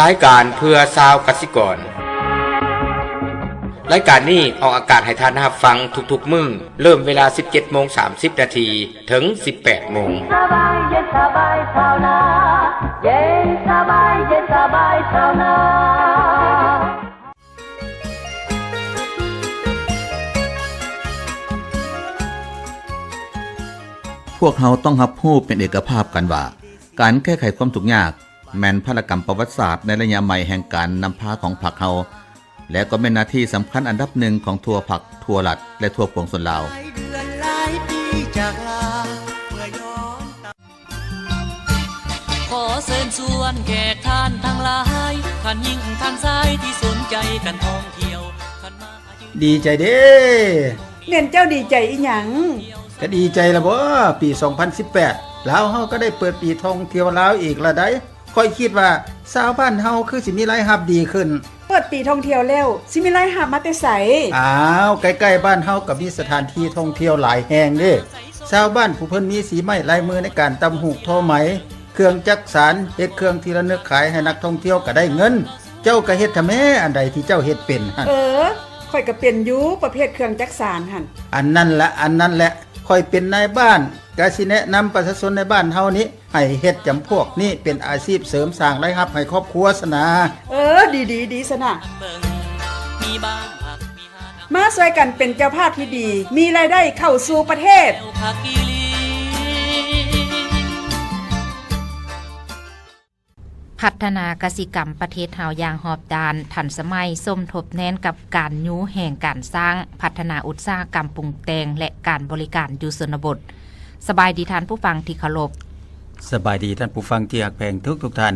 ລາຍການເພື່ອຊາວກະສິກອນ. ລາຍການນີ້ອອກອາກາດໃຫ້ທ່ານຮັບຟັງທຸກໆມື້ ເລີ່ມເວລາສິບເຈັດໂມງສາມສິບນາທີ ເຖິງສິບແປດໂມງ. ສະບາຍ ເຢັນສະບາຍຊາວນາ ເຢັນສະບາຍ ເຢັນສະບາຍຊາວນາ. ພວກເຮົາຕ້ອງຮັບຮູ້ເປັນເອກະພາບກັນວ່າ ການແກ້ໄຂຄວາມທຸກຍາກ ແມ່ນພາລະກຳປະຫວັດສາດໃນໄລຍະໃໝ່ແຫ່ງການນຳພາຂອງພັກເຮົາ ແລະ ກໍແມ່ນໜ້າທີ່ສຳຄັນອັນດັບໜຶ່ງຂອງທົ່ວພັກ, ທົ່ວລັດ ແລະ ທົ່ວປວງຊົນລາວ. ຂໍເຊີນຊວນແຂກທ່ານທັງຫຼາຍ ທ່ານຍິງທ່ານຊາຍທີ່ສົນໃຈກັນທ່ອງທ່ຽວ ທ່ານມາ ດີໃຈເດ້. ແມ່ນເຈົ້າດີໃຈອີ່ຫຍັງ? ກະດີໃຈລະບໍ ປີສອງພັນສິບແປດ ລາວເຮົາກະໄດ້ເປີດປີທ່ອງທ່ຽວລາວອີກລະໃດ໋. ຂ້ອຍຄິດວ່າຊາວບ້ານເຮົາຄືຊິມີລາຍຮັບດີຂຶ້ນ. ເປີດປີທ່ອງທ່ຽວແລ້ວ ຊິມີລາຍຮັບມາແຕ່ໃສ? ອ້າວ ໃກ້ໆບ້ານເຮົາກະມີສະຖານທີ່ທ່ອງທ່ຽວຫຼາຍແຫ່ງເດ້. ຊາວບ້ານຜູ້ເພິ່ນມີສີໄມ້ລາຍມືໃນການຕ່ຳຫູກທໍໄໝ, ເຄື່ອງຈັກສານ, ເຮັດເຄື່ອງທີ່ລະນຶກຂາຍໃຫ້ນັກທ່ອງທ່ຽວກະໄດ້ເງິນ. ເຈົ້າກະເຮັດທຳແມ້ ອັນໃດທີ່ເຈົ້າເຮັດເປັນຫັ້ນ. ເອີ ຂ້ອຍກະເປັນຢູ່ ປະເພດເຄື່ອງຈັກສານຫັ້ນ. ອັນນັ້ນລະ ອັນນັ້ນແຫຼະ ຂ້ອຍເປັນນາຍບ້ານ ກະຊິແນະນຳປະຊາຊົນໃນບ້ານເຮົານີ້ ໃຫ້ເຮັດຈຳພວກນີ້ເປັນອາຊີບເສີມ ສ້າງລາຍຮັບໃຫ້ຄອບຄົວຊັ້ນນາ. ເອີ ດີໆ ດີຊັ້ນນະ. ມາຊ່ວຍກັນເປັນເຈົ້າພາບທີ່ດີ ມີລາຍໄດ້ເຂົ້າສູ່ປະເທດ. ພັດທະນາກະສິກຳປະເທດເຮົາຢ່າງຮອບດ້ານ, ທັນສະໄໝ, ສົມທົບແໜ້ນກັບການຍູ້ແຮງການສ້າງ, ພັດທະນາອຸດສາຫະກຳປຸງແຕ່ງ ແລະ ການບໍລິການຢູ່ຊົນນະບົດ. ສະບາຍດີທ່ານຜູ້ຟັງທີ່ເຄົາລົບ. ສະບາຍດີທ່ານຜູ້ຟັງທີ່ຮັກແພງທຸກໆທ່ານ.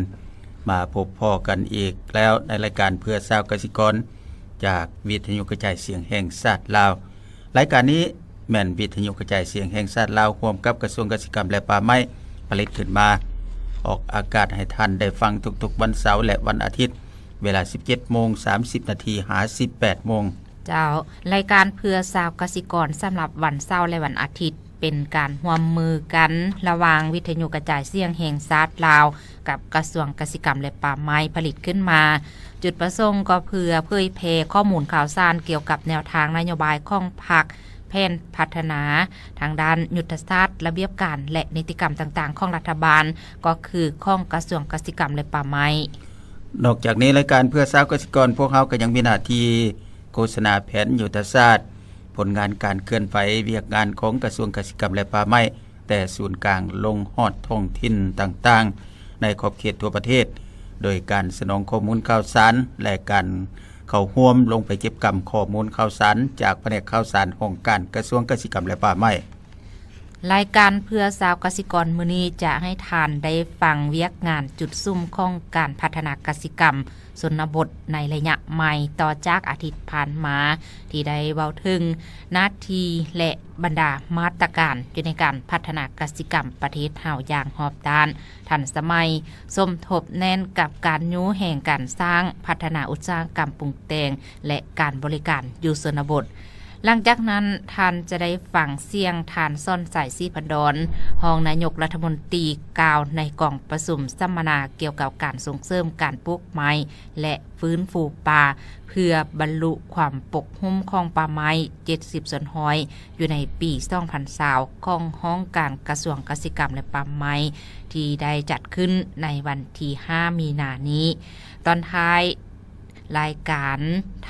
ມາພົບພໍ້ກັນອີກແລ້ວໃນລາຍການເພື່ອຊາວກະສິກອນ ຈາກວິທະຍຸກະຈາຍສຽງແຫ່ງຊາດລາວ. ລາຍການນີ້ແມ່ນວິທະຍຸກະຈາຍສຽງແຫ່ງຊາດລາວ ຮ່ວມກັບກະຊວງກະສິກຳ ແລະ ປ່າໄມ້ ຜະລິດຂຶ້ນມາ ອອກອາກາດໃຫ້ທ່ານໄດ້ຟັງທຸກໆວັນເສົາ ແລະ ວັນອາທິດ ເວລາສິບເຈັດໂມງສາມສິບນາທີ ຫາສິບແປດໂມງ. ເຈົ້າ, ລາຍການເພື່ອຊາວກະສິກອນສຳລັບວັນເສົາ ແລະ ວັນອາທິດ ເປັນການຮ່ວມມືກັນລະຫວ່າງວິທະຍຸກະຈາຍສຽງແຫ່ງຊາດລາວ ກັບກະຊວງກະສິກຳ ແລະ ປ່າໄມ້ ຜະລິດຂຶ້ນມາ. ຈຸດປະສົງກໍເພື່ອເຜີຍແຜ່ຂໍ້ມູນຂ່າວສານກ່ຽວກັບແນວທາງນະໂຍບາຍຂອງພັກ, ແຜນພັດທະນາທາງດ້ານຍຸດທະສາດ, ລະບຽບການ ແລະ ນິຕິກຳຕ່າງໆຂອງລັດຖະບານ, ກໍຄືຂອງກະຊວງກະສິກຳ ແລະ ປ່າໄມ້. ນອກຈາກນີ້, ລາຍການເພື່ອຊາວກະສິກອນ ພວກເຮົາກໍຍັງມີໜ້າທີ່ໂຄສະນາແຜນຍຸດທະສາດ, ຜົນງານການເຄື່ອນໄຫວວຽກງານຂອງກະຊວງກະສິກຳ ແລະ ປ່າໄມ້ ແຕ່ສູນກາງລົງຮອດທ້ອງຖິ່ນຕ່າງໆ ໃນຂອບເຂດທົ່ວປະເທດ, ໂດຍການສະໜອງຂໍ້ມູນຂ່າວສານ ແລະ ການເຂົ້າຮ່ວມລົງໄປເກັບກຳຂໍ້ມູນຂ່າວສານ ຈາກພະແນກຂ່າວສານຫ້ອງການກະຊວງກະສິກຳ ແລະ ປ່າໄມ້. ລາຍການເພື່ອຊາວກະສິກອນມື້ນີ້ ຈະໃຫ້ທ່ານໄດ້ຟັງວຽກງານຈຸດສຸມຂອງການພັດທະນາກະສິກຳ ຊົນນະບົດໃນໄລຍະໃໝ່ ຕໍ່ຈາກອາທິດຜ່ານມາ ທີ່ໄດ້ເວົ້າເຖິງໜ້າທີ່ ແລະ ບັນດາມາດຕະການຢູ່ໃນການພັດທະນາກະສິກຳປະເທດເຮົາຢ່າງຮອບດ້ານ, ທັນສະໄໝ, ສົມທົບແໜ້ນກັບການຍູ້ແຮງການສ້າງ, ພັດທະນາອຸດສາຫະກຳປຸງແຕ່ງ ແລະ ການບໍລິການຢູ່ຊົນນະບົດ. ຫຼັງຈາກນັ້ນ, ທ່ານຈະໄດ້ຟັງສຽງທ່ານ ສອນໄຊ ສີພັນດອນ, ຮອງນາຍົກລັດຖະມົນຕີ ກ່າວໃນກອງປະຊຸມສຳມະນາກ່ຽວກັບການສົ່ງເສີມການປູກໄມ້ ແລະ ຟື້ນຟູປ່າ ເພື່ອບັນລຸຄວາມປົກຫຸ້ມຂອງປ່າໄມ້ ເຈັດສິບສ່ວນຮ້ອຍ ຢູ່ໃນປີສອງພັນຊາວ ຂອງຫ້ອງການກະຊວງກະສິກຳ ແລະ ປ່າໄມ້ ທີ່ໄດ້ຈັດຂຶ້ນໃນວັນທີຫ້າ ມີນານີ້. ຕອນທ້າຍ ລາຍການ,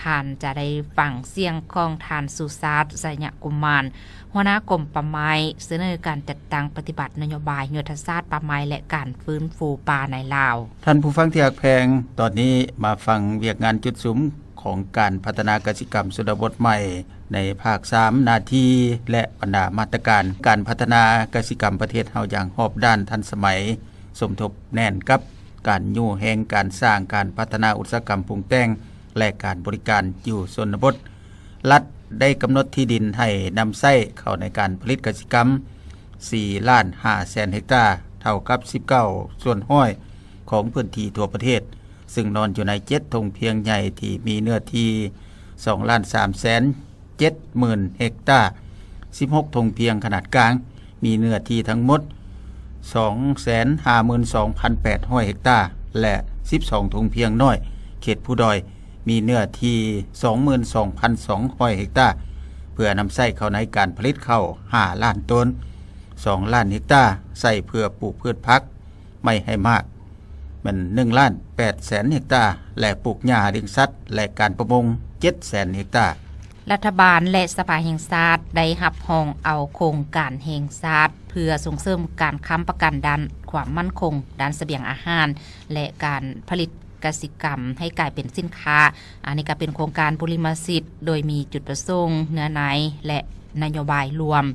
ທ່ານຈະໄດ້ຟັງສຽງຂອງທ່ານ ສຸຊາດ ໄຊຍະກຸມານ, ຫົວໜ້າກົມປ່າໄມ້, ສະເໜີການຈັດຕັ້ງປະຕິບັດນະໂຍບາຍຍຸດທະສາດປ່າໄມ້ ແລະ ການຟື້ນຟູປ່າໃນລາວ. ທ່ານຜູ້ຟັງທີ່ຮັກແພງ, ຕອນນີ້ມາຟັງວຽກງານຈຸດສຸມຂອງການພັດທະນາກະສິກຳຊົນນະບົດໃໝ່ ໃນພາກສາມ ໜ້າທີ່ ແລະ ບັນດາມາດຕະການການພັດທະນາກະສິກຳປະເທດເຮົາຢ່າງຮອບດ້ານທັນສະໄໝ, ສົມທົບແໜ້ນກັບການຍູ້ແຮງການສ້າງ, ການພັດທະນາອຸດສາຫະກຳປຸງແຕ່ງ ແລະ ການບໍລິການຢູ່ຊົນນະບົດ. ລັດໄດ້ກຳນົດທີ່ດິນໃຫ້ນຳໃຊ້ເຂົ້າໃນການຜະລິດກະສິກຳ ສີ່ລ້ານຫ້າແສນເຮັກຕາ, ເທົ່າກັບສິບເກົ້າສ່ວນຮ້ອຍຂອງພື້ນທີ່ທົ່ວປະເທດ, ຊຶ່ງນອນຢູ່ໃນເຈັດທົ່ງພຽງໃຫຍ່ທີ່ມີເນື້ອທີ່ ສອງລ້ານສາມແສນ ເຈັດໝື່ນເຮັກຕາ, ສິບຫົກທົ່ງພຽງຂະໜາດກາງ ມີເນື້ອທີ່ທັງໝົດ ສອງແສນຫ້າໝື່ນສອງພັນແປດຮ້ອຍເຮັກຕາ ແລະ ສິບສອງ ທົ່ງພຽງນ້ອຍ ເຂດພູດອຍ ມີເນື້ອທີ່ ສອງໝື່ນສອງພັນສອງຮ້ອຍເຮັກຕາ ເພື່ອນຳໃຊ້ເຂົ້າໃນການຜະລິດເຂົ້າ ຫ້າລ້ານໂຕນ, ສອງລ້ານເຮັກຕາ ໃຊ້ເພື່ອປູກພືດຜັກ ໄມ້ໃຫ້ໝາກ ແມ່ນ ໜຶ່ງລ້ານແປດແສນເຮັກຕາ ແລະ ປູກຫຍ້າລ້ຽງສັດ ແລະ ການປະມົງ ເຈັດແສນເຮັກຕາ. ລັດຖະບານ ແລະ ສະພາແຫ່ງຊາດ ໄດ້ຮັບຮອງເອົາໂຄງການແຫ່ງຊາດ ເພື່ອສົ່ງເສີມການຄ້ຳປະກັນດ້ານຄວາມໝັ້ນຄົງດ້ານສະບຽງອາຫານ ແລະ ການຜະລິດກະສິກຳໃຫ້ກາຍເປັນສິນຄ້າ. ອັນນີ້ກໍເປັນໂຄງການບຸລິມະສິດ ໂດຍມີຈຸດປະສົງ, ເນື້ອໃນ ແລະ ນະໂຍບາຍລວມ.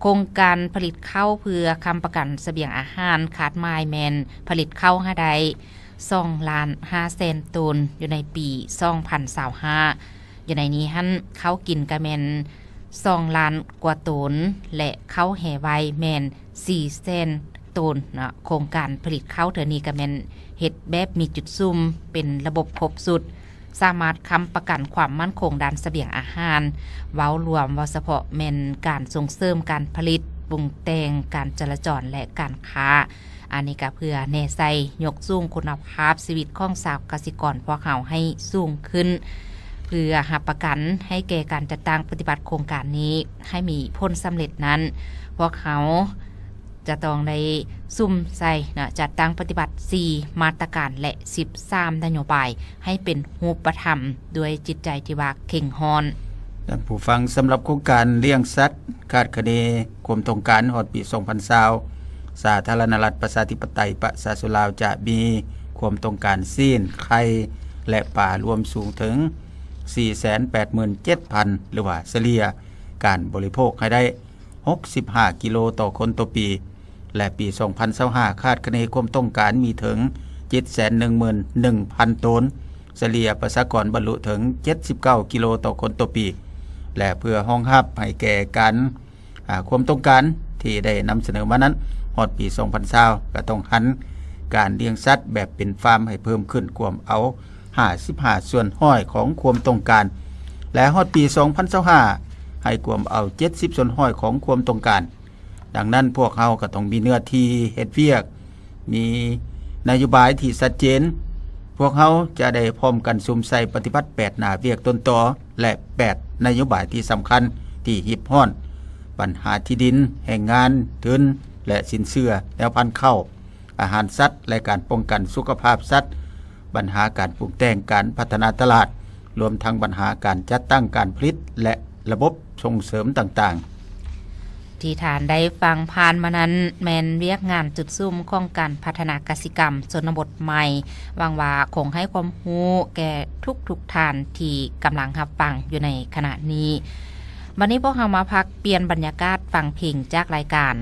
ໂຄງການຜະລິດເຂົ້າເພື່ອຄ້ຳປະກັນສະບຽງອາຫານ ຄາດໝາຍແມ່ນຜະລິດເຂົ້າໃຫ້ໄດ້ ສອງລ້ານຫ້າແສນໂຕນ ຢູ່ໃນປີສອງພັນຊາວຫ້າ. ຢູ່ໃນນີ້ຫັ້ນ ເຂົ້າກິນກະແມ່ນສອງລ້ານກວ່າໂຕນ ແລະ ເຂົ້າແຮ່ໄວ້ແມ່ນສີ່ແສນໂຕນເນາະ. ໂຄງການຜະລິດເຂົ້າເທື່ອນີ້ກະແມ່ນເຮັດແບບມີຈຸດສຸມ ເປັນລະບົບຄົບຊຸດ, ສາມາດຄ້ຳປະກັນຄວາມໝັ້ນຄົງດ້ານສະບຽງອາຫານ. ເວົ້າລວມ, ເວົ້າສະເພາະແມ່ນການສົ່ງເສີມການຜະລິດ, ປຸງແຕ່ງ, ການຈະລາຈອນ ແລະ ການຄ້າ. ອັນນີ້ກໍເພື່ອແນໃສ່ຍົກສູງຄຸນນະພາບຊີວິດຂອງຊາວກະສິກອນພວກເຮົາໃຫ້ສູງຂຶ້ນ, ເພື່ອຮັບປະກັນໃຫ້ແກ່ການຈັດຕັ້ງປະຕິບັດໂຄງການນີ້ໃຫ້ມີຜົນສຳເລັດນັ້ນ, ພວກເຮົາຈະຕ້ອງໄດ້ສຸມໃສ່ເນາະ, ຈັດຕັ້ງປະຕິບັດສີ່ມາດຕະການ ແລະ ສິບສາມນະໂຍບາຍ ໃຫ້ເປັນຮູບປະທຳດ້ວຍຈິດໃຈທີ່ວ່າເຄັ່ງຮ້ອນ. ທ່ານຜູ້ຟັງ, ສຳລັບໂຄງການລ້ຽງສັດ ຄາດຄະເນຄວາມຕ້ອງການຮອດປີສອງພັນຊາວ ສາທາລະນະລັດປະຊາທິປະໄຕປະຊາຊົນລາວຈະມີຄວາມຕ້ອງການຊີ້ນ, ໄຂ່ ແລະ ປາລວມສູງເຖິງສີ່ແສນແປດໝື່ນເຈັດພັນ ຫຼືວ່າສະເລ່ຍການບໍລິໂພກໃຫ້ໄດ້ຫົກສິບຫ້າກິໂລຕໍ່ຄົນຕໍ່ປີ ແລະ ປີສອງພັນຊາວຫ້າ ຄາດຄະເນຄວາມຕ້ອງການມີເຖິງເຈັດແສນໜຶ່ງໝື່ນໜຶ່ງພັນໂຕນ, ສະເລ່ຍປະຊາກອນບັນລຸເຖິງເຈັດສິບເກົ້າກິໂລຕໍ່ຄົນຕໍ່ປີ ແລະ ເພື່ອຮອງຮັບໃຫ້ແກ່ການ ອາ ຄວາມຕ້ອງການທີ່ໄດ້ນຳສະເໜີມານັ້ນ, ຮອດປີສອງພັນຊາວ ກໍຕ້ອງຫັນການລ້ຽງສັດແບບເປັນຟາມໃຫ້ເພີ່ມຂຶ້ນ, ກວມເອົາຫ້າສິບຫ້າສ່ວນຮ້ອຍຂອງຄວາມຕ້ອງການ ແລະ ຮອດປີສອງພັນຊາວຫ້າ ໃຫ້ກວມເອົາເຈັດສິບສ່ວນຮ້ອຍຂອງຄວາມຕ້ອງການ. ດັ່ງນັ້ນ, ພວກເຮົາກໍຕ້ອງມີເນື້ອທີ່ເຮັດວຽກ, ມີນະໂຍບາຍທີ່ຊັດເຈນ. ພວກເຮົາຈະໄດ້ພ້ອມກັນສຸມໃສ່ປະຕິບັດແປດໜ້າວຽກຕົ້ນຕໍ ແລະ ແປດນະໂຍບາຍທີ່ສຳຄັນທີ່ຮີບຮ້ອນ, ບັນຫາທີ່ດິນ, ແຮງງານ, ທຶນ ແລະ ສິນເຊື່ອ, ແນວພັນເຂົ້າ, ອາຫານສັດ ແລະ ການປ້ອງກັນສຸຂະພາບສັດ, ບັນຫາການປຸງແຕ່ງການພັດທະນາຕະຫຼາດ, ລວມທັງບັນຫາການຈັດຕັ້ງການຜະລິດ ແລະ ລະບົບສົ່ງເສີມຕ່າງໆ. ທີ່ທ່ານໄດ້ຟັງຜ່ານມານັ້ນ ແມ່ນວຽກງານຈຸດສຸມຂອງການພັດທະນາກະສິກຳຊົນນະບົດໃໝ່. ຫວັງວ່າຄົງໃຫ້ຄວາມຮູ້ແກ່ທຸກໆທ່ານທີ່ກຳລັງຮັບຟັງຢູ່ໃນຂະນະນີ້. ບັດນີ້ພວກເຮົາມາພັກປ່ຽນບັນຍາກາດຟັງເພງຈາກລາຍການ.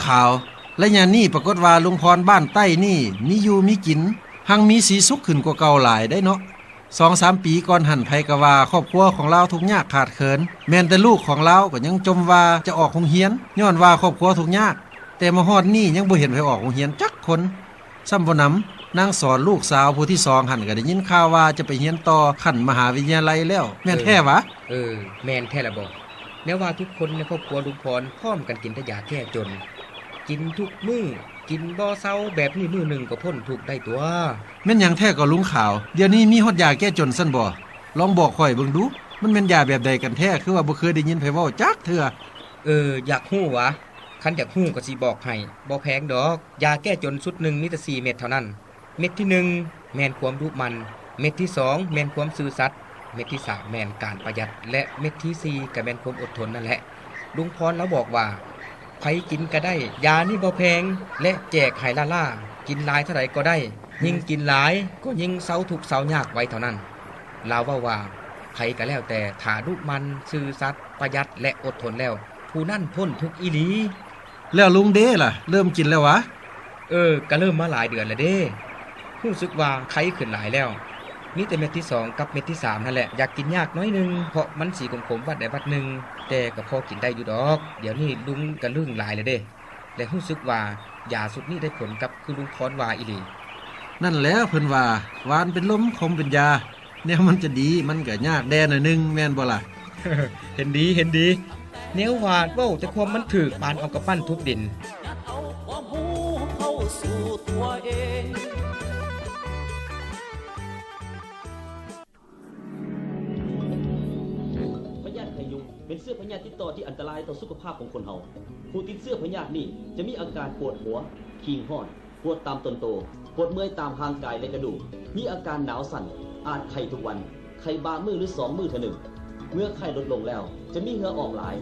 ຂາວ. ໄລຍະນີ້ປາກົດວ່າລຸງພອນບ້ານໃຕ້ນີ້ມີຢູ່ມີກິນ ຮັ່ງມີສີສຸກຂຶ້ນກວ່າເກົ່າຫຼາຍໄດ໋ເນາະ. ສອງສາມປີກ່ອນຫັ້ນ ໃຜກໍວ່າຄອບຄົວຂອງລາວທຸກຍາກຂາດເຂີນ, ແມ່ນແຕ່ລູກຂອງລາວກໍຍັງຈົ່ມວ່າຈະອອກໂຮງຮຽນ ຍ້ອນວ່າຄອບຄົວທຸກຍາກ, ແຕ່ມາຮອດນີ້ຍັງບໍ່ເຫັນໃຜອອກໂຮງຮຽນຈັກຄົນ. ຊ້ຳບໍ່ໜຳ, ນາງສອນລູກສາວຜູ້ທີສອງຫັ້ນ ກໍໄດ້ຍິນຂ່າວວ່າຈະໄປຮຽນຕໍ່ຂັ້ນມະຫາວິທະຍາໄລແລ້ວ, ແມ່ນແທ້ຫວາ? ເອີ, ເອີ, ແມ່ນແທ້ລະບໍ? ແນວວ່າທຸກຄົນໃນຄອບຄົວລຸງພອນພ້ອມກັນກິນແຕ່ຢາແກ້ຈົນ, ກິນທຸກມື້, ກິນບໍ່ເຊົາ, ແບບນີ້ມື້ໜຶ່ງກໍພົ້ນທຸກໄດ້ຕົວະ. ແມ່ນຫຍັງແທ້ກໍລຸງຂາວ? ດຽວນີ້ມີຮອດຢາແກ້ຈົນຊັ້ນບໍ? ລອງບອກຂ້ອຍເບິ່ງດູ, ມັນແມ່ນຢາແບບໃດກັນແທ້? ຄືວ່າບໍ່ເຄີຍໄດ້ຍິນໃຜເວົ້າຈັກເທື່ອ. ເອີ, ຢາກຮູ້ຫວາ? ຄັນຢາກຮູ້ກໍຊິບອກໃຫ້, ບໍ່ແພງດອກ. ຢາແກ້ຈົນຊຸດໜຶ່ງມີແຕ່ສີ່ເມັດເທົ່ານັ້ນ. ເມັດທີໜຶ່ງແມ່ນຄວາມດຸໝັ່ນ, ເມັດທີສອງແມ່ນຄວາມຊື່ສັດ, ເມັດທີສາມແມ່ນການປະຢັດ ແລະ ເມັດທີສີ່ກໍແມ່ນຄວາມອົດທົນນັ້ນແຫຼະ. ລຸງພອນລາວບອກວ່າ ໃຜກິນກໍໄດ້, ຢານີ້ບໍ່ແພງ ແລະ ແຈກໃຫ້ລ້າໆ, ກິນຫຼາຍເທົ່າໃດກໍໄດ້, ຍິ່ງກິນຫຼາຍກໍຍິ່ງເຊົາທຸກເຊົາຍາກໄວເທົ່ານັ້ນ. ລາວເວົ້າວ່າ ໃຜກໍແລ້ວແຕ່ ຖ້າດຸໝັ່ນ, ຊື່ສັດ, ປະຢັດ ແລະ ອົດທົນແລ້ວ, ຜູ້ນັ້ນພົ້ນທຸກອີ່ຫຼີ. ແລ້ວລຸງເດລະ ເລີ່ມກິນແລ້ວຫວາ? ເອີ, ກະເລີ່ມມາຫຼາຍເດືອນແລ້ວເດ້. ຮູ້ສຶກວ່າໄຄຂຶ້ນຫຼາຍແລ້ວ. ມີແຕ່ເມັດທີສອງກັບເມັດທີສາມຫັ້ນແຫຼະ ຢາກກິນຍາກໜ້ອຍໜຶ່ງ ເພາະມັນສີຂົມໆວັດໃດວັດໜຶ່ງ, ແຕ່ກະພໍກິນໄດ້ຢູ່ດອກ. ດຽວນີ້ລຸງກະລຶ້ງຫຼາຍແລ້ວເດ້ ແລະ ຮູ້ສຶກວ່າຢາຊຸດນີ້ໄດ້ຜົນກັບຄືລຸງພອນວ່າອີ່ຫຼີ. ນັ້ນແຫຼະ ເພິ່ນວ່າ ຫວານເປັນລົມ ຂົມເປັນຢາ. ແນວມັນຈະດີ ມັນກະຍາກແດ່ໜ້ອຍໜຶ່ງ ແມ່ນບໍ່ລະ? ເຫັນດີ, ເຫັນດີ. ແນວວ່າເວົ້າແຕ່ຄວາມມັນຖືກ ປານເອົາກຳປັ້ນທຸບດິນ. ພະຍາດໄຂ້ຍຸງເປັນເຊື້ອພະຍາດຕິດຕໍ່ທີ່ອັນຕະລາຍຕໍ່ສຸຂະພາບຂອງຄົນເຮົາ. ຜູ້ຕິດເຊື້ອພະຍາດນີ້ຈະມີອາການປວດຫົວ, ຂີງຮ້ອນ, ປວດຕາມຕົນໂຕ, ປວດເມື່ອຍຕາມຮ່າງກາຍ ແລະ ກະດູກ, ມີອາການໜາວສັ່ນ, ອາດໄຂ້ທຸກວັນ, ໄຂ້ບາງມື້ ຫຼື ສອງມື້ເທື່ອໜຶ່ງ. ເມື່ອໄຂ້ລົດລົງແລ້ວ ຈະມີເຫື່ອອອກຫຼາຍ,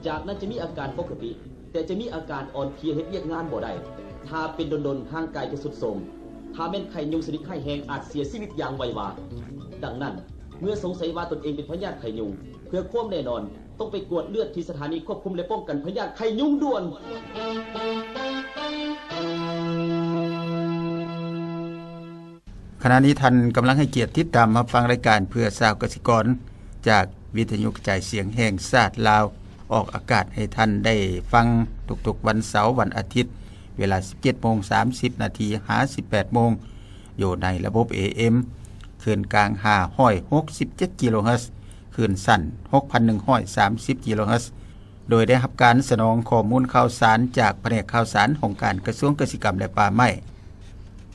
ຈາກນັ້ນຈະມີອາການປົກກະຕິ, ແຕ່ຈະມີອາການອ່ອນເພຍ ເຮັດວຽກງານບໍ່ໄດ້. ຖ້າເປັນດົນໆ ຮ່າງກາຍຈະຊຸດໂຊມ. ຖ້າແມ່ນໄຂ້ຍຸງຊະນິດຮ້າຍແຮງ ອາດເສຍຊີວິດຢ່າງໄວວາ. ດັ່ງນັ້ນ, ເມື່ອສົງໄສວ່າຕົນເອງເປັນພະຍາດໄຂ້ຍຸງ, ເພື່ອຄວາມແນ່ນອນ, ຕ້ອງໄປກວດເລືອດທີ່ສະຖານີຄວບຄຸມ ແລະ ປ້ອງກັນພະຍາດໄຂ້ຍຸງດ່ວນ. ຂະນະນີ້ທ່ານກຳລັງໃຫ້ກຽດຕິດຕາມຮັບຟັງລາຍການເພື່ອຊາວກະສິກອນ ຈາກວິທະຍຸກະຈາຍສຽງແຫ່ງຊາດລາວ, ອອກອາກາດໃຫ້ທ່ານໄດ້ຟັງທຸກໆວັນເສົາ, ວັນອາທິດ, ເວລາສິບເຈັດໂມງສາມສິບນາທີ ຫາ ສິບແປດໂມງ, ຢູ່ໃນລະບົບ ເອເອັມ ຄື້ນກາງ ຫ້າຮ້ອຍຫົກສິບເຈັດ ກິໂລເຮີດ, ຄື້ນສັ້ນ ຫົກພັນໜຶ່ງຮ້ອຍສາມສິບ ກິໂລເຮີດ, ໂດຍໄດ້ຮັບການສະໜອງຂໍ້ມູນຂ່າວສານຈາກພະແນກຂ່າວສານຫ້ອງການກະຊວງກະສິກຳ ແລະ ປ່າໄມ້.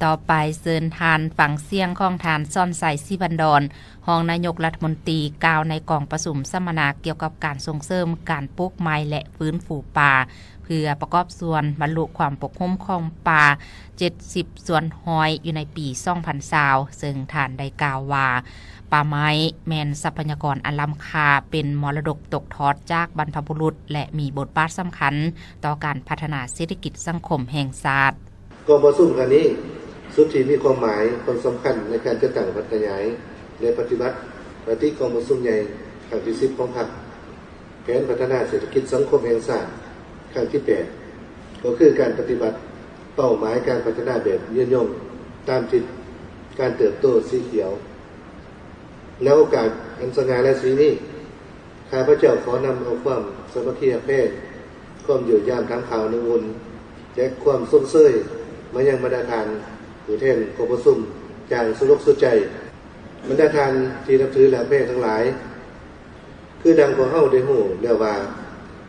ຕໍ່ໄປເຊີນທ່ານຟັງສຽງຂອງທ່ານ ສອນໄຊ ສີພັນດອນ, ຮອງນາຍົກລັດຖະມົນຕີ ກ່າວໃນກອງປະຊຸມສຳມະນາກ່ຽວກັບການສົ່ງເສີມການປູກໄມ້ ແລະ ຟື້ນຟູປ່າ ເພື່ອປະກອບສ່ວນບັນລຸຄວາມປົກຫຸ້ມຂອງປ່າ ເຈັດສິບສ່ວນຮ້ອຍ ຢູ່ໃນປີສອງພັນຊາວ ເຊິ່ງທ່ານໄດ້ກ່າວວ່າ ປ່າໄມ້ແມ່ນຊັບພະຍາກອນອັນລ້ຳຄ່າ, ເປັນມໍລະດົກຕົກທອດຈາກບັນພະບຸລຸດ ແລະ ມີບົດບາດສຳຄັນຕໍ່ການພັດທະນາເສດຖະກິດສັງຄົມແຫ່ງຊາດ. ກອງປະຊຸມຄັ້ງນີ້ ສຸດທີ່ມີຄວາມໝາຍ, ຄວາມສຳຄັນໃນການຈັດຕັ້ງ, ພັດຂະຫຍາຍ ແລະ ປະຕິບັດມະຕິກອງປະຊຸມໃຫຍ່ຄັ້ງທີສິບຂອງພັກ, ແຜນພັດທະນາເສດຖະກິດສັງຄົມແຫ່ງຊາດຄັ້ງທີແປດ ກໍຄືການປະຕິບັດເປົ້າໝາຍການພັດທະນາແບບຍືນຍົງຕາມທິດການເຕີບໂຕສີຂຽວ. ໃນໂອກາດອັນສະຫງ່າລາສີນີ້, ຂ້າພະເຈົ້າຂໍນຳເອົາຄວາມສາມັກຄີຮັກແພງ, ຄວາມຢ້ຽມຢາມຖາມຂ່າວນຸ່ງອຸ່ນ ແລະ ຄວາມຊົມເຊີຍມາຍັງບັນດາທ່ານຜູ້ແທນກອງປະຊຸມຢ່າງສຸລົກສຸດໃຈ. ບັນດາທ່ານທີ່ນັບຖືແລະຮັກແພງທັງຫຼາຍ, ຄືດັ່ງພວກເຮົາໄດ້ຮູ້ແລ້ວວ່າ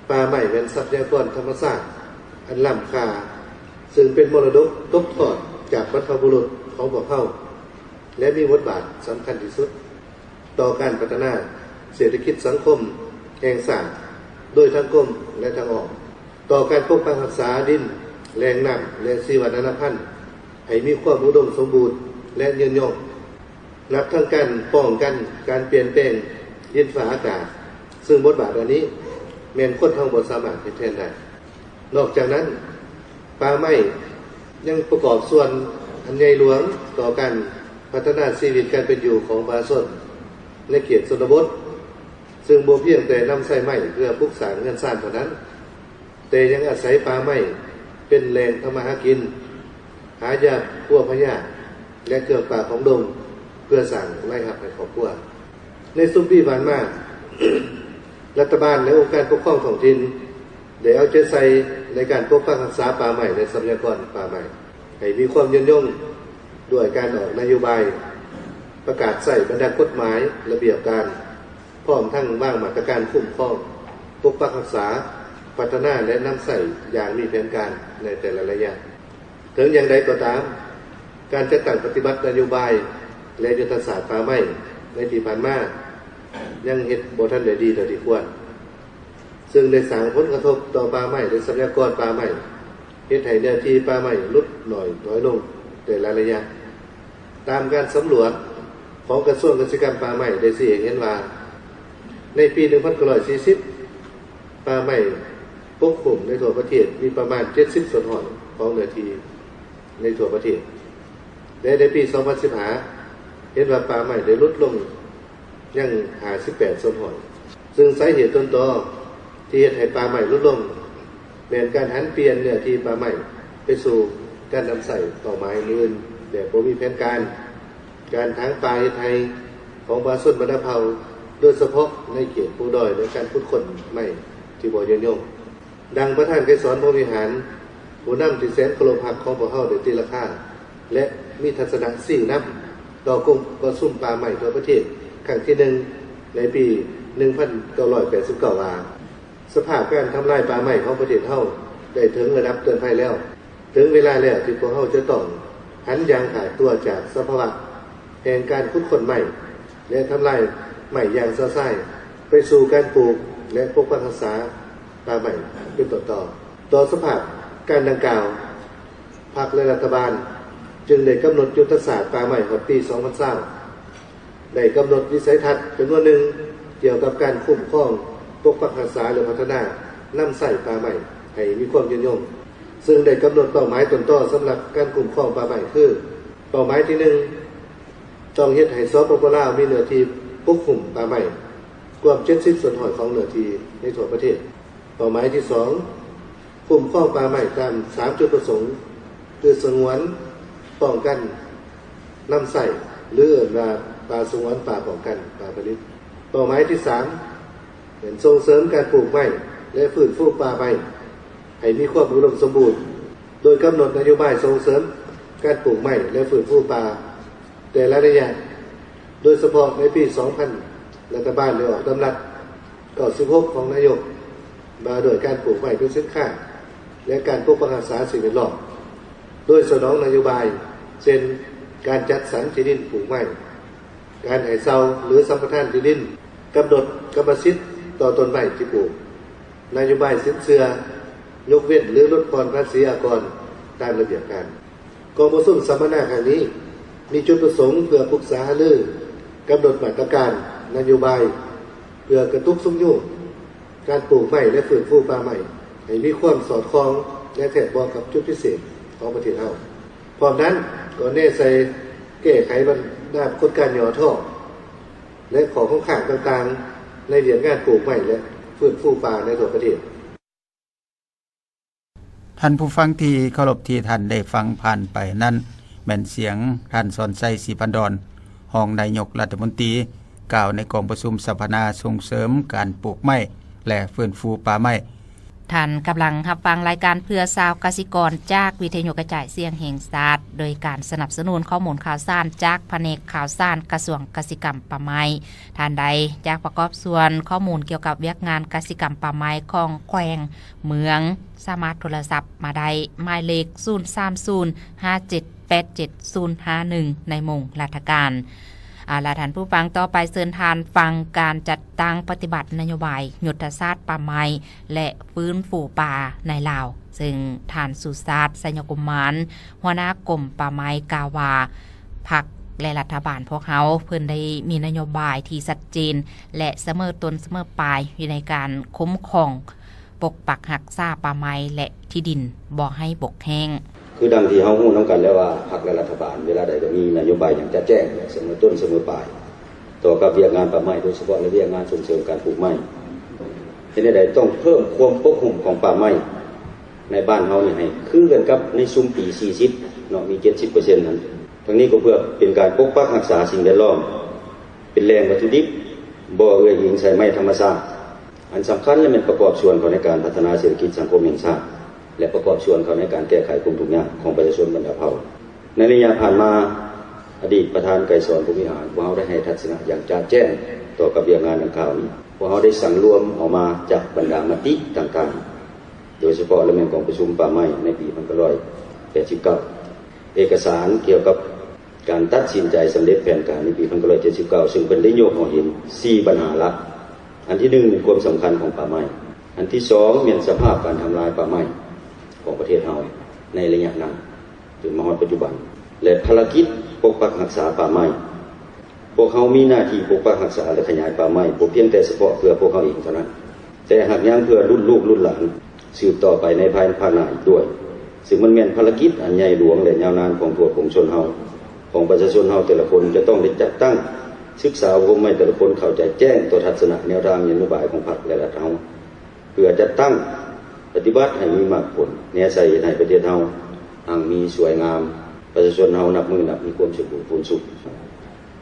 ປ່າໄມ້ແມ່ນຊັບພະຍາກອນທຳມະຊາດອັນລ້ຳຄ່າ, ເຊິ່ງເປັນມໍລະດົກຕົກທອດຈາກບັນພະບຸລຸດຂອງພວກເຮົາ ແລະ ມີບົດບາດສຳຄັນທີ່ສຸດຕໍ່ການພັດທະນາເສດຖະກິດສັງຄົມແຫ່ງຊາດ ໂດຍທາງກົມ ແລະ ທາງອ້ອມ, ຕໍ່ການປົກປັກຮັກສາດິນ, ແຫຼ່ງນ້ຳ ແລະ ຊີວະນານາພັນ ໃຫ້ມີຄວາມອຸດົມສົມບູນ ແລະ ຍືນຍົງ. ນັບທັງການປ້ອງກັນການປ່ຽນແປງດິນຟ້າອາກາດ, ເຊິ່ງບົດບາດອັນນີ້ແມ່ນຄົນເຮົາບໍ່ສາມາດເຮັດແທນໄດ້. ນອກຈາກນັ້ນ, ປ່າໄມ້ຍັງປະກອບສ່ວນອັນໃຫຍ່ຫຼວງຕໍ່ການພັດທະນາຊີວິດການເປັນຢູ່ຂອງປະຊາຊົນໃນເຂດຊົນນະບົດ, ເຊິ່ງບໍ່ພຽງແຕ່ນຳໃຊ້ໄມ້ເພື່ອປຸກສ້າງເຮືອນຊານເທົ່ານັ້ນ, ແຕ່ຍັງອາໄສປ່າໄມ້ ເປັນແຫຼ່ງທຳມາຫາກິນ, ຫາຢາປົວພະຍາດ ແລະ ເຄື່ອງປ່າຂອງດົງ ເພື່ອສ້າງລາຍຮັບໃຫ້ຄອບຄົວ. ໃນຊຸມປີຜ່ານມາ, ລັດຖະບານ ແລະ ອົງການປົກຄອງທ້ອງຖິ່ນ ໄດ້ເອົາໃຈໃສ່ໃນການປົກປັກຮັກສາປ່າໄມ້ ແລະ ຊັບພະຍາກອນປ່າໄມ້ ໃຫ້ມີຄວາມຍືນຍົງ ດ້ວຍການອອກນະໂຍບາຍ, ປະກາດໃຊ້ບັນດາກົດໝາຍ, ລະບຽບການ, ພ້ອມທັງວາງມາດຕະການຄຸ້ມຄອງ, ປົກປັກຮັກສາ, ພັດທະນາ ແລະ ນຳໃຊ້ຢ່າງມີແຜນການໃນແຕ່ລະໄລຍະ. ເຖິງຢ່າງໃດກໍຕາມ, ການຈັດຕັ້ງປະຕິບັດນະໂຍບາຍ ແລະ ຍຸດທະສາດປ່າໄມ້ໃນທີ່ຜ່ານມາ ຍັງເຮັດບໍ່ທັນໄດ້ດີເທົ່າທີ່ຄວນ, ເຊິ່ງໄດ້ສ້າງຜົນກະທົບຕໍ່ປ່າໄມ້ ແລະ ຊັບພະຍາກອນປ່າໄມ້, ເຮັດໃຫ້ເນື້ອທີ່ປ່າໄມ້ຫຼຸດໜ້ອຍຖອຍລົງແຕ່ລະໄລຍະ. ຕາມການສຳຫຼວດຂອງກະຊວງກະສິກຳປ່າໄມ້ໄດ້ຊີ້ໃຫ້ເຫັນວ່າ, ໃນປີໜຶ່ງພັນເກົ້າຮ້ອຍສີ່ສິບ ປ່າໄມ້ປົກຫຸ້ມໃນທົ່ວປະເທດມີປະມານເຈັດສິບສ່ວນຮ້ອຍຂອງເນື້ອທີ່ໃນທົ່ວປະເທດ, ແລະ ໃນປີສອງພັນສິບຫ້າ ເຫັນວ່າປ່າໄມ້ໄດ້ຫຼຸດລົງຍັງຫ້າສິບແປດສ່ວນຮ້ອຍ, ເຊິ່ງສາເຫດຕົ້ນຕໍທີ່ເຮັດໃຫ້ປ່າໄມ້ຫຼຸດລົງ ແມ່ນການຫັນປ່ຽນເນື້ອທີ່ປ່າໄມ້ໄປສູ່ການນຳໃຊ້ເປົ້າໝາຍອື່ນແບບບໍ່ມີແຜນການ, ການຖາງປ່າເຮັດໄຮ່ຂອງປະຊາຊົນບັນດາເຜົ່າ, ໂດຍສະເພາະໃນເຂດພູດອຍ ແລະ ການຂຸດຄົ້ນໄມ້ທີ່ບໍ່ຍືນຍົງ. ດັ່ງປະທານໄກສອນ ພົມວິຫານ, ຜູ້ນຳທີ່ແສນເຄົາລົບຮັກຂອງພວກເຮົາໄດ້ຕີລາຄາ ແລະ ມີທັດສະນະຊີ້ນຳຕໍ່ກອງປະຊຸມປ່າໄມ້ທົ່ວປະເທດຄັ້ງທີໜຶ່ງ ໃນປີໜຶ່ງພັນເກົ້າຮ້ອຍແປດສິບເກົ້າວ່າ, ສະພາບການທຳລາຍປ່າໄມ້ຂອງປະເທດເຮົາໄດ້ເຖິງລະດັບເຕືອນໄພແລ້ວ. ເຖິງເວລາແລ້ວທີ່ພວກເຮົາຈະຕ້ອງຫັນຢ່າງຂາດຕົວຈາກສະພາວະແຫ່ງການຂຸດຄົ້ນໄມ້ ແລະ ທຳລາຍໄມ້ຢ່າງຊະຊາຍ ໄປສູ່ການປູກ ແລະ ປົກປັກຮັກສາປ່າໄມ້ເປັນຕົ້ນຕໍ. ຕໍ່ສະພາບການດັ່ງກ່າວ, ພັກ ແລະ ລັດຖະບານຈຶ່ງໄດ້ກຳນົດຍຸດທະສາດປ່າໄມ້ຮອດປີສອງພັນຊາວ, ໄດ້ກຳນົດວິໄສທັດຈຳນວນໜຶ່ງກ່ຽວກັບການຄຸ້ມຄອງ, ປົກປັກຮັກສາ ແລະ ພັດທະນານຳໃຊ້ປ່າໄມ້ໃຫ້ມີຄວາມຍືນຍົງ, ເຊິ່ງໄດ້ກຳນົດເປົ້າໝາຍຕົ້ນຕໍສຳລັບການຄຸ້ມຄອງປ່າໄມ້ຄື, ເປົ້າໝາຍທີໜຶ່ງ, ຕ້ອງເຮັດໃຫ້ ສປປ ລາວ ມີເນື້ອທີ່ປົກຫຸ້ມປ່າໄມ້ກວມເຈັດສິບສ່ວນຮ້ອຍຂອງເນື້ອທີ່ໃນທົ່ວປະເທດ. ເປົ້າໝາຍທີສອງ, ຄຸ້ມຄອງປ່າໄມ້ຕາມສາມຈຸດປະສົງ ຄືສະຫງວນ, ປ້ອງກັນ, ນຳໃຊ້ ຫຼື ເອີ້ນວ່າປ່າສະຫງວນ, ປ່າປ້ອງກັນ, ປ່າຜະລິດ. ເປົ້າໝາຍທີສາມ, ແມ່ນສົ່ງເສີມການປູກໄມ້ ແລະ ຟື້ນຟູປ່າໄມ້ໃຫ້ມີຄວາມອຸດົມສົມບູນ, ໂດຍກຳນົດນະໂຍບາຍສົ່ງເສີມການປູກໄມ້ ແລະ ຟື້ນຟູປ່າແຕ່ລະໄລຍະ, ໂດຍສະເພາະໃນປີສອງພັນ ລັດຖະບານໄດ້ອອກດຳລັດເກົ້າສິບຫົກຂອງນາຍົກ ວ່າດ້ວຍການປູກໄມ້ເປັນສິນຄ້າ ແລະ ການປົກປັກຮັກສາສິ່ງແວດລ້ອມ, ໂດຍສະໜອງນະໂຍບາຍ ເຊັ່ນ ການຈັດສັນທີ່ດິນປູກໄມ້, ການໃຫ້ເຊົ່າ ຫຼື ສຳປະທານທີ່ດິນ, ກຳນົດກຳມະສິດຕໍ່ຕົ້ນໄມ້ທີ່ປູກ, ນະໂຍບາຍສິນເຊື່ອ, ຍົກເວັ້ນ ຫຼື ຫຼຸດຜ່ອນພາສີອາກອນຕາມລະບຽບການ. ກອງປະຊຸມສຳມະນາຄັ້ງນີ້ ມີຈຸດປະສົງເພື່ອປຶກສາຫາລື, ກຳນົດມາດຕະການ, ນະໂຍບາຍ ເພື່ອກະຕຸກຊຸກຍູ້ການປູກໄມ້ ແລະ ຟື້ນຟູປ່າໄມ້ ໃຫ້ມີຄວາມສອດຄ່ອງ ແລະ ແທດເບາະກັບຈຸດພິເສດຂອງປະເທດເຮົາ. ພ້ອມນັ້ນກໍແນໃສ່ແກ້ໄຂບັນດາກົດການຫຍໍ້ທໍ້ ແລະ ຂໍ້ຄົງຄ້າງຕ່າງໆ ໃນວຽກງານປູກໄມ້ ແລະ ຟື້ນຟູປ່າໃນທົ່ວປະເທດ. ທ່ານຜູ້ຟັງທີ່ເຄົາລົບ, ທີ່ທ່ານໄດ້ຟັງຜ່ານໄປນັ້ນ ແມ່ນສຽງທ່ານ ສອນໄຊ ສີພັນດອນ ຮອງນາຍົກລັດຖະມົນຕີ ກ່າວໃນກອງປະຊຸມສຳມະນາສົ່ງເສີມການປູກໄມ້ ແລະ ຟື້ນຟູປ່າໄມ້. ທ່ານກຳລັງຮັບຟັງລາຍການເພື່ອຊາວກະສິກອນ ຈາກວິທະຍຸກະຈາຍສຽງແຫ່ງຊາດ, ໂດຍການສະໜັບສະໜູນຂໍ້ມູນຂ່າວສານຈາກພະແນກຂ່າວສານ ກະຊວງກະສິກຳປ່າໄມ້. ທ່ານໄດ້ຈະປະກອບສ່ວນຂໍ້ມູນກ່ຽວກັບວຽກງານກະສິກຳປ່າໄມ້ຂອງແຂວງ ເມືອງ ສາມາດໂທລະສັບມາໄດ້ໝາຍເລກ ສູນສາມສູນ ຫ້າເຈັດແປດເຈັດສູນຫ້າໜຶ່ງ ໃນໂມງລາຊະການ. ເອົາລະ ທ່ານຜູ້ຟັງ, ຕໍ່ໄປເຊີນທ່ານຟັງການຈັດຕັ້ງປະຕິບັດນະໂຍບາຍຍຸດທະສາດປ່າໄມ້ ແລະ ຟື້ນຟູປ່າໃນລາວ, ເຊິ່ງທ່ານ ສຸຊາດ ໄຊຍະກຸມານ ຫົວໜ້າກົມປ່າໄມ້ ກ່າວວ່າ ພັກ ແລະ ລັດຖະບານພວກເຮົາ ເພິ່ນໄດ້ມີນະໂຍບາຍທີ່ຊັດເຈນ ແລະ ສະເໝີຕົ້ນສະເໝີປາຍຢູ່ໃນການຄຸ້ມຄອງ ປົກປັກຮັກສາປ່າໄມ້ ແລະ ທີ່ດິນບໍ່ໃຫ້ບົກແຫ້ງ. ຄືດັ່ງທີ່ເຮົາຮູ້ນຳກັນແລ້ວວ່າ ພັກ ແລະ ລັດຖະບານເວລາໃດກໍມີນະໂຍບາຍຢ່າງຈະແຈ້ງ ແລະ ສະເໝີຕົ້ນສະເໝີປາຍ ຕໍ່ກັບວຽກງານປ່າໄມ້, ໂດຍສະເພາະໃນວຽກງານສົ່ງເສີມການປູກໄມ້. ເຮັດແນວໃດຕ້ອງເພີ່ມຄວາມປົກຫຸ້ມຂອງປ່າໄມ້ ໃນບ້ານເຮົານີ້ໃຫ້ຄືກັນກັບໃນຊຸມປີສີ່ສິບເນາະ ມີເຈັດສິບເປີເຊັນນັ້ນ. ທັງນີ້ກໍເພື່ອເປັນການປົກປັກຮັກສາສິ່ງແວດລ້ອມ ເປັນແຫຼ່ງວັດຖຸດິບ ບໍ່ເອື້ອຍອີງໃສ່ໄມ້ທຳມະຊາດ. ອັນສຳຄັນແລະແມ່ນປະກອບສ່ວນເຂົ້າໃນການພັດທະນາເສດຖະກິດສັງຄົມແຫ່ງຊາດ ແລະ ປະກອບສ່ວນເຂົ້າໃນການແກ້ໄຂຄວາມທຸກຍາກຂອງປະຊາຊົນບັນດາເຜົ່າ. ໃນໄລຍະຜ່ານມາ, ອະດີດປະທານໄກສອນ ພົມວິຫານ ພວກເຮົາໄດ້ໃຫ້ທັດສະນະຢ່າງຈະແຈ້ງຕໍ່ກັບວຽກງານດັ່ງກ່າວນີ້. ພວກເຮົາໄດ້ສັງລວມເອົາມາຈາກບັນດາມະຕິຕ່າງໆ ໂດຍສະເພາະລະແມ່ນກອງປະຊຸມປ່າໄມ້ໃນປີພັນເກົ້າຮ້ອຍແປດສິບເກົ້າ, ເອກະສານກ່ຽວກັບການຕັດສິນໃຈສຳເລັດແຜນການໃນປີພັນເກົ້າຮ້ອຍເຈັດສິບເກົ້າ ຊຶ່ງເພິ່ນໄດ້ຍົກເອົາເຫັນສີ່ບັນຫາຫຼັກ. ອັນທີໜຶ່ງແມ່ນຄວາມສຳຄັນຂອງປ່າໄມ້, ອັນທີສອງແມ່ນສະພາບການທຳລາຍປ່າໄມ້ຂອງປະເທດເຮົາໃນໄລຍະນັ້ນ ຈົນມາຮອດປັດຈຸບັນ ແລະ ພາລະກິດປົກປັກຮັກສາປ່າໄມ້. ພວກເຮົາມີໜ້າທີ່ປົກປັກຮັກສາ ແລະ ຂະຫຍາຍປ່າໄມ້ ບໍ່ພຽງແຕ່ສະເພາະເພື່ອພວກເຮົາເອງເທົ່ານັ້ນ, ແຕ່ຫາກຍັງເພື່ອລຸ້ນລູກລຸ້ນຫຼານສືບຕໍ່ໄປໃນພາຍພາກໜ້າອີກດ້ວຍ, ຊຶ່ງມັນແມ່ນພາລະກິດອັນໃຫຍ່ຫຼວງ ແລະ ຍາວນານຂອງທົ່ວປວງຊົນເຮົາ, ຂອງປະຊາຊົນເຮົາແຕ່ລະຄົນຈະຕ້ອງໄດ້ຈັດຕັ້ງ, ສຶກສາອົບຮົມໃຫ້ແຕ່ລະຄົນເຂົ້າໃຈແຈ້ງຕໍ່ທັດສະນະແນວທາງນະໂຍບາຍຂອງພັກ ແລະ ລັດເຮົາ. ເພື່ອຈັດຕັ້ງປະຕິບັດໃຫ້ມີໝາກຜົນ, ແນໃສ່ເຮັດໃຫ້ປະເທດເຮົາຮັ່ງມີສວຍງາມ, ປະຊາຊົນເຮົານັບມື້ນັບມີຄວາມສົມບູນພູນສຸກ.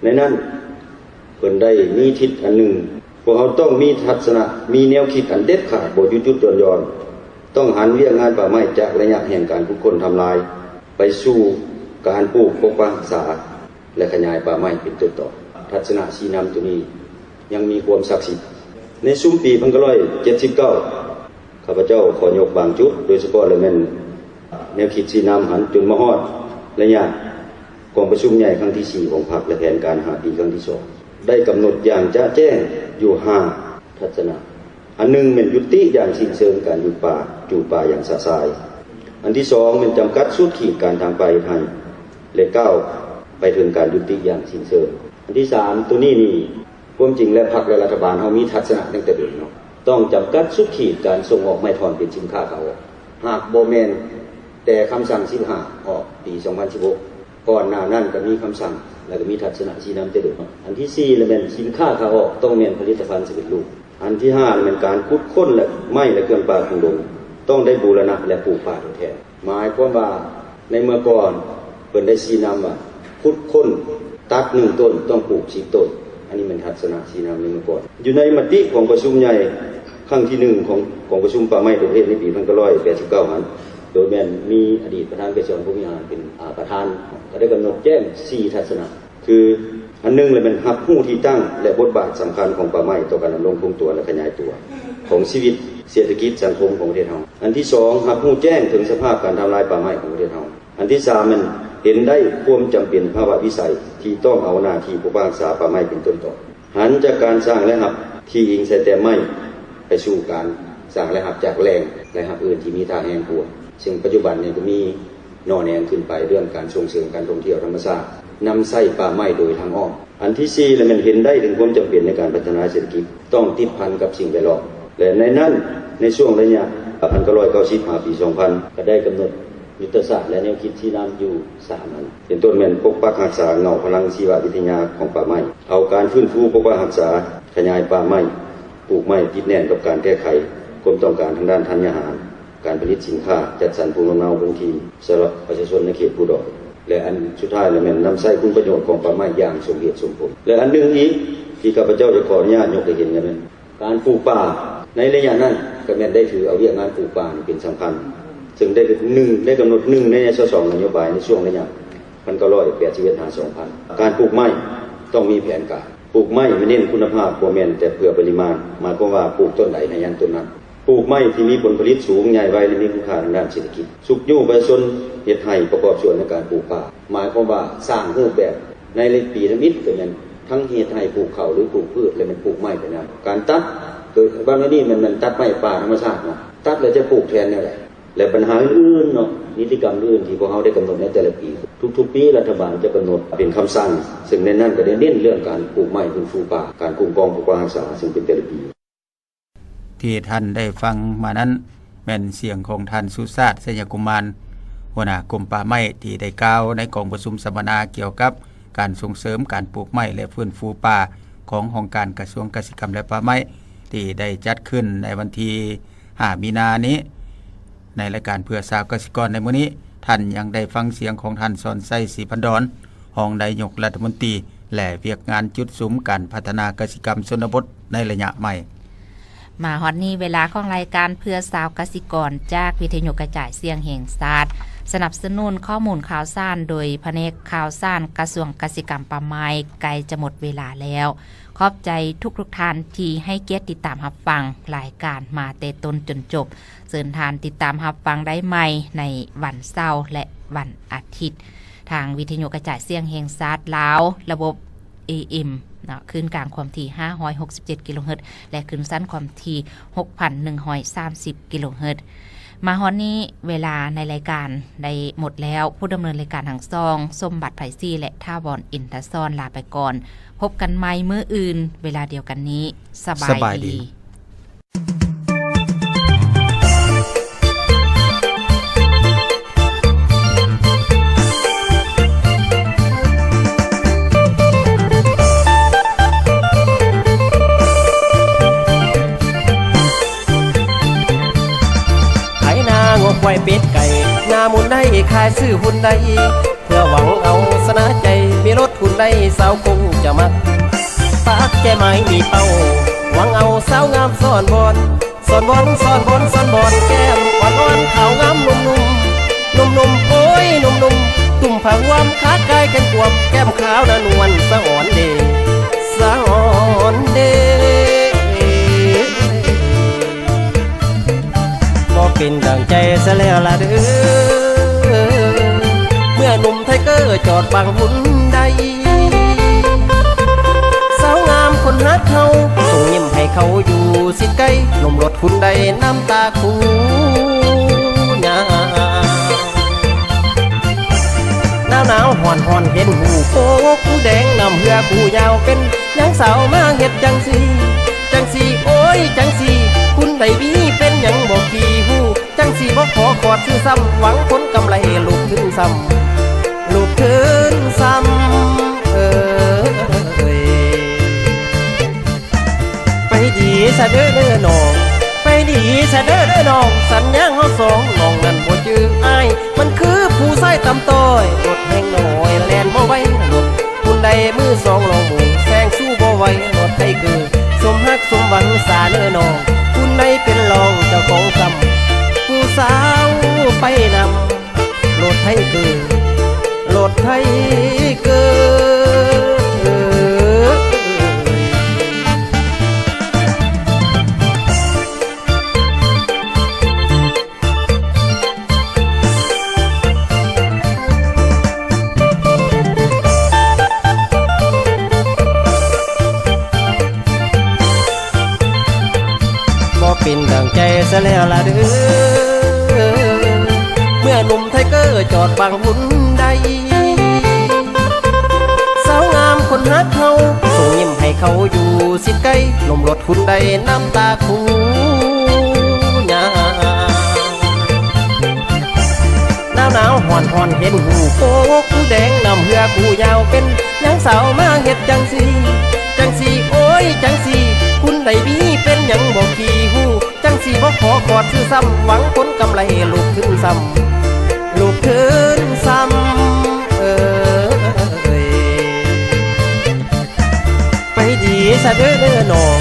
ໃນນັ້ນເພິ່ນໄດ້ມີທິດອັນໜຶ່ງ, ພວກເຮົາຕ້ອງມີທັດສະນະ, ມີແນວຄິດອັນເດັດຂາດ, ບໍ່ຢຸດຢຸດຢ່ອນໆ, ຕ້ອງຫັນວຽກງານປ່າໄມ້ຈາກໄລຍະແຫ່ງການຂຸດຄົ້ນທຳລາຍ ໄປສູ່ການປູກປົກປັກຮັກສາ ແລະ ຂະຫຍາຍປ່າໄມ້ເປັນຕົ້ນຕໍ. ທັດສະນະຊີ້ນຳໂຕນີ້ຍັງມີຄວາມສັກສິດ. ໃນຊຸມປີພັນເກົ້າຮ້ອຍເຈັດສິບເກົ້າ ຂ້າພະເຈົ້າຂໍຍົກບາງຈຸດ, ໂດຍສະເພາະແລ້ວແມ່ນແນວຄິດຊີ້ນຳຫັ້ນ ຈົນມາຮອດໄລຍະກອງປະຊຸມໃຫຍ່ຄັ້ງທີສີ່ຂອງພັກ ແລະ ແຜນການຫ້າປີຄັ້ງທີສອງ ໄດ້ກຳນົດຢ່າງຈະແຈ້ງຢູ່ຫ້າທັດສະນະ. ອັນໜຶ່ງແມ່ນຍຸຕິຢ່າງສິ້ນເຊີງການຈູດປ່າ, ຈູດປ່າຢ່າງຊະຊາຍ. ອັນທີສອງແມ່ນຈຳກັດສຸດຂີດການຖາງປ່າເຮັດໄຮ່ ແລະ ກ້າວໄປເຖິງການຍຸຕິຢ່າງສິ້ນເຊີງ. ອັນທີສາມ ໂຕນີ້ນີ້ ຄວາມຈິງແລ້ວ ພັກ ແລະ ລັດຖະບານເຮົາມີທັດສະນະຕັ້ງແຕ່ດົນເນາະ, ຕ້ອງຈຳກັດສຸດຂີດການສົ່ງອອກໄມ້ທ່ອນເປັນສິນຄ້າຂາອອກ. ຫາກບໍ່ແມ່ນແຕ່ຄຳສັ່ງສິບຫ້າອອກປີສອງພັນສິບຫົກ ກ່ອນໜ້ານັ້ນກໍມີຄຳສັ່ງ ແລະ ກໍມີທັດສະນະຊີ້ນຳແຕ່ດົນເນາະ. ອັນທີສີ່ລະແມ່ນສິນຄ້າຂາອອກຕ້ອງແມ່ນຜະລິດຕະພັນສຳເລັດຮູບ. ອັນທີຫ້າລະແມ່ນການຂຸດຄົ້ນ ແລະ ໄມ້ ແລະ ເຄື່ອງປ່າຄົງດົງ ຕ້ອງໄດ້ບູລະນະ ແລະ ປູກປ່າທົດແທນ. ໝາຍຄວາມວ່າໃນເມື່ອກ່ອນເພິ່ນໄດ້ຊີ້ນຳວ່າ ຂຸດຄົ້ນ ຕັດໜຶ່ງຕົ້ນ ຕ້ອງປູກສິບຕົ້ນ. ອັນນີ້ແມ່ນທັດສະນະຊີ້ນຳໃນເມື່ອກ່ອນ. ຢູ່ໃນມະຕິຂອງປະຊຸມໃຫຍ່ຄັ້ງທີໜຶ່ງຂອງກອງປະຊຸມປ່າໄມ້ທົ່ວປະເທດໃນປີພັນເກົ້າຮ້ອຍແປດສິບເກົ້າຫັ້ນ ໂດຍແມ່ນມີອະດີດປະທານໄກສອນ ພົມວິຫານ ເປັນ ອາ ປະທານ, ກໍໄດ້ກຳນົດແຈ້ງສີ່ທັດສະນະ ຄື ອັນໜຶ່ງລະແມ່ນຮັບຮູ້ທີ່ຕັ້ງ ແລະ ບົດບາດສຳຄັນຂອງປ່າໄມ້ຕໍ່ການດຳລົງຄົງຕົວ ແລະ ຂະຫຍາຍຕົວຂອງຊີວິດເສດຖະກິດສັງຄົມຂອງປະເທດເຮົາ. ອັນທີສອງ ຮັບຮູ້ແຈ້ງເຖິງສະພາບການທຳລາຍປ່າໄມ້ຂອງປະເທດເຮົາ. ອັນທີສາມແມ່ນເຫັນໄດ້ຄວາມຈຳເປັນພາວະວິໄສທີ່ຕ້ອງເອົາໜ້າທີ່ປົກປັກຮັກສາປ່າໄມ້ເປັນຕົ້ນຕໍ. ຫັນຈາກການສ້າງລາຍຮັບທີ່ອີງໃສ່ແຕ່ໄມ້ ໄປສູ່ການສ້າງລາຍຮັບຈາກແຫຼ່ງລາຍຮັບອື່ນທີ່ມີທ່າແຮງກວ່າ, ເຊິ່ງປັດຈຸບັນນີ້ກໍມີໜໍ່ແໜງຂຶ້ນໄປເລື່ອງການສົ່ງເສີມການທ່ອງທ່ຽວທຳມະຊາດ, ນຳໃຊ້ປ່າໄມ້ໂດຍທາງອ້ອມ. ອັນທີສີ່ລະແມ່ນເຫັນໄດ້ເຖິງຄວາມຈຳເປັນໃນການພັດທະນາເສດຖະກິດຕ້ອງຕິດພັນກັບສິ່ງແວດລ້ອມ ແລະ ໃນນັ້ນ ໃນຊ່ວງໄລຍະ ໜຶ່ງພັນເກົ້າຮ້ອຍເກົ້າສິບ ຫາປີສອງພັນ ກໍໄດ້ກຳນົດຍຸດທະສາດ ແລະ ແນວຄິດຊີ້ນຳຢູ່ສາມອັນ ເປັນຕົ້ນແມ່ນປົກປັກຮັກສາເຫງົ້າພະລັງຊີວະວິທະຍາຂອງປ່າໄມ້, ເອົາການຟື້ນຟູປົກປັກຮັກສາ, ຂະຫຍາຍປ່າໄມ້, ປູກໄມ້ຕິດແໜ້ນກັບການແກ້ໄຂຄວາມຕ້ອງການທາງດ້ານທັນຍາຫານ, ການຜະລິດສິນຄ້າ, ຈັດສັນພູນລຳເນົາພື້ນທີ່ສຳລັບປະຊາຊົນໃນເຂດພູດອຍ ແລະ ອັນສຸດທ້າຍລະແມ່ນນຳໃຊ້ຄຸນປະໂຫຍດຂອງປ່າໄມ້ຢ່າງສົມເຫດສົມຜົນ. ແລະ ອັນໜຶ່ງອີກທີ່ຂ້າພະເຈົ້າຈະຂໍອະນຸຍາດຍົກໃຫ້ເຫັນກໍແມ່ນ ການປູກປ່າໃນໄລຍະນັ້ນ ກໍແມ່ນໄດ້ຖືເອົາວຽກງານປູກປ່ານີ້ເປັນສຳຄັນ, ເຊິ່ງໄດ້ ໜຶ່ງ ໄດ້ກຳນົດ ໜຶ່ງ ໃນຊາວສອງນະໂຍບາຍໃນຊ່ວງໄລຍະ ໜຶ່ງພັນເກົ້າຮ້ອຍແປດສິບເອັດ ຫາ ສອງພັນ ການປູກໄມ້ຕ້ອງມີແຜນການ. ປູກໄມ້ແມ່ນເນັ້ນຄຸນນະພາບ ບໍ່ແມ່ນແຕ່ເພື່ອປະລິມານ, ໝາຍຄວາມວ່າປູກຕົ້ນໃດໃຫ້ຍັງຕົ້ນນັ້ນ. ປູກໄມ້ທີ່ມີຜົນຜະລິດສູງ, ໃຫຍ່ໄວ ແລະ ມີຄຸນຄ່າທາງດ້ານເສດຖະກິດ. ຊຸກຍູ້ປະຊາຊົນເຮັດໄຮ່ປະກອບສ່ວນໃນການປູກປ່າ, ໝາຍຄວາມວ່າສ້າງຮູບແບບ ໃນປີທຳອິດກໍແມ່ນທັງເຮັດໄຮ່ປູກເຂົ້າ ຫຼື ປູກພືດ ແລະ ແມ່ນປູກໄມ້ໄປນຳ. ການຕັດ ຄືບາງເທື່ອນີ້ແມ່ນ ແມ່ນຕັດໄມ້ປ່າທຳມະຊາດເນາະ, ຕັດແລ້ວຈະປູກແທນແນວໃດ? ແລະ ບັນຫາອື່ນໆເນາະ, ນິຕິກຳອື່ນທີ່ພວກເຮົາໄດ້ກຳນົດໃນແຕ່ລະປີ. ທຸກໆປີລັດຖະບານຈະກຳນົດເປັນຄຳສັ່ງ, ເຊິ່ງໃນນັ້ນກໍໄດ້ເນັ້ນເລື່ອງການປູກໄມ້, ຟື້ນຟູປ່າ, ການຄຸ້ມຄອງປົກປັກຮັກສາ, ເຊິ່ງເປັນແຕ່ລະປີ. ທີ່ທ່ານໄດ້ຟັງມານັ້ນ ແມ່ນສຽງຂອງທ່ານ ສຸຊາດ ໄຊຍະກຸມານ ຫົວໜ້າກົມປ່າໄມ້ ທີ່ໄດ້ກ່າວໃນກອງປະຊຸມສຳມະນາກ່ຽວກັບການສົ່ງເສີມການປູກໄມ້ ແລະ ຟື້ນຟູປ່າ ຂອງຫ້ອງການກະຊວງກະສິກຳ ແລະ ປ່າໄມ້ ທີ່ໄດ້ຈັດຂຶ້ນໃນວັນທີຫ້າ ມີນານີ້. ໃນລາຍການເພື່ອຊາວກະສິກອນໃນມື້ນີ້, ທ່ານຍັງໄດ້ຟັງສຽງຂອງທ່ານ ສອນໄຊ ສີພັນດອນ, ຮອງນາຍົກລັດຖະມົນຕີ ແລະ ວຽກງານຈຸດສຸມການພັດທະນາກະສິກຳຊົນນະບົດໃນໄລຍະໃໝ່. ມາຮອດນີ້ເວລາຂອງລາຍການເພື່ອຊາວກະສິກອນ ຈາກວິທະຍຸກະຈາຍສຽງແຫ່ງຊາດ, ສະໜັບສະໜູນຂໍ້ມູນຂ່າວສານໂດຍພະແນກຂ່າວສານກະຊວງກະສິກຳປ່າໄມ້ ໃກ້ຈະໝົດເວລາແລ້ວ. ຂອບໃຈທຸກໆທ່ານທີ່ໃຫ້ກຽດຕິດຕາມຮັບຟັງລາຍການມາແຕ່ຕົ້ນຈົນຈົບ. ເຊີນທ່ານຕິດຕາມຮັບຟັງໄດ້ໃໝ່ໃນວັນເສົາ ແລະ ວັນອາທິດ ທາງວິທະຍຸກະຈາຍສຽງແຫ່ງຊາດລາວ ລະບົບ ເອເອັມ ເນາະ, ຄື້ນກາງຄວາມຖີ່ ຫ້າຮ້ອຍຫົກສິບເຈັດ ກິໂລເຮີດ ແລະ ຄື້ນສັ້ນຄວາມຖີ່ ຫົກພັນໜຶ່ງຮ້ອຍສາມສິບ ກິໂລເຮີດ. ມາຮອດນີ້ເວລາໃນລາຍການໄດ້ໝົດແລ້ວ. ຜູ້ດຳເນີນລາຍການທັງສອງ ສົມບັດ ໄພສີ ແລະ ຖາວອນ ອິນທະສອນ ລາໄປກ່ອນ. ພົບກັນໃໝ່ມື້ອື່ນເວລາດຽວກັນນີ້. ສະບາຍດີ. ສະບາຍດີ. ໄຖນາງົວຄວາຍເປັດໄກ່ ນາມຸນໄດ້ ຂາຍຊື້ຮຸນໄດ້ ເພື່ອຫວັງເອົາຊະນະໃຈ ມີລົດຮຸນໄດ້ ສາວຄົງຈະມັກ ປາກແຈໄມ້ມີເປົ້າ ຫວັງເອົາສາວງາມຊ້ອນບອນ ຊ້ອນບອນ ຊ້ອນບອນ ຊ້ອນບອນ ແກ້ມອ່ອນໆ ຂາວງາມນຸ່ມໆ ໜຸ່ມໆ ໂອ້ຍ ໜຸ່ມໆ ຕຸ້ມຜ້າຫົວມ ຂາກາຍແກ່ນກວມ ແກ້ມຂາວໜານວນ ສະອອນເດ ສະອອນເດ. ບໍ່ເປັນດັ່ງໃຈຊະແລ້ວລະເດີ ເມື່ອໜຸ່ມໄທເກີຈອດບັງຮຸນໄດ ສາວງາມຄົນຮັກເຮົາ ສົ່ງຍິ້ມໃຫ້ເຂົາຢູ່ຊິດໄກ ໜຸ່ມລົດຮຸນໄດນ້ຳຕາຄູຍາວ ໜາວໆ ຮ້ອນໆ ເຫັນຫູໂປກ ຄູແດງນ້ຳເຫືອຄູຍາວ ເປັນຫຍັງສາວມາເຮັດຈັ່ງຊີ້ ຈັ່ງຊີ້ ໂອ້ຍ ຈັ່ງຊີ້ ຄຸນໄດມີເປັນຫຍັງບໍ່ຂີ້ຫູ ຈັ່ງຊີ້ບໍ່ຂໍຂອດຊື່ຊ້ຳ ຫວັງຜົນກຳໄລລຸກຂຶ້ນຊ້ຳ ລຸກຂຶ້ນຊ້ຳ ເອີຍ. ໄປດີຊະເດີນ້ອງ ໄປດີຊະເດີນ້ອງ ສັນຍາເຮົາສອງ ນ້ອງນັ້ນບໍ່ຈື່ອ້າຍ ມັນຄືຜູ້ຊາຍຕ່ຳຕ້ອຍ ລົດແຮງນ້ອຍແລ່ນບໍ່ໄວ ລົດຮຸນໄດມືສອງລອງໝູ່ ແຊງສູ້ບໍ່ໄຫວ ລົດໄທເກີ ສົມຮັກສົມຫວັງສາເນີນ້ອງ ຄຸນໄດເປັນລອງເຈົ້າຂອງຊ້ຳ ຜູ້ສາວໄປນຳ ລົດໄທເກີ ລົດໄທເກີ. ບໍ່ເປັນດັ່ງໃຈຊະແລ້ວລະເດີ ເມື່ອໜຸ່ມໄທເກີຈອດບັງຮຸນໄດ ສາວງາມຄົນຮັກເຮົາ ສົ່ງຍິ້ມໃຫ້ເຂົາຢູ່ຊິດໄກ ໜຸ່ມລົດຮຸນໄດນ້ຳຕາຄູຍາວ ໜາວໆ ຮ້ອນໆ ເຫັນຫູໂປກ ຄູແດງນ້ຳເຫືອຄູຍາວ ເປັນຫຍັງສາວມາເຮັດຈັ່ງຊີ້ ຈັ່ງຊີ້ ໂອ້ຍ ຈັ່ງຊີ້ ຄຸນໄດມີເປັນຫຍັງບໍ່ຂີ້ຫູ ຈັ່ງຊີ້ບໍ່ຂໍຂອດຊື່ຊ້ຳ ຫວັງຜົນກຳໄລລຸກຂຶ້ນຊ້ຳ ລຸກຂຶ້ນຊ້ຳ ເອີຍ. ໄປດີຊະເດີນ້ອງ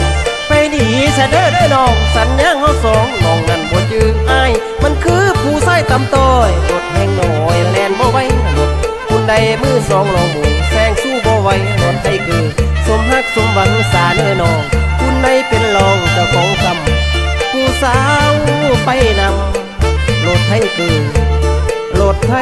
ໄປດີຊະເດີນ້ອງ ສັນຍາເຮົາສອງ ນ້ອງນັ້ນບໍ່ຈື່ອ້າຍ ມັນຄືຜູ້ຊາຍຕ່ຳຕ້ອຍ ລົດແຮງນ້ອຍແລ່ນບໍ່ໄວ ລົດຮຸນໄດມືສອງລອງໝູ່ ແຊງສູ້ບໍ່ໄຫວ ລົດໄທເກີ ສົມຮັກສົມຫວັງສາເນີນ້ອງ ຄຸນໄດເປັນລອງເຈົ້າຂອງຊ້ຳ ຜູ້ສາວໄປນຳ ລົດໄທເກີ ລົດໄທ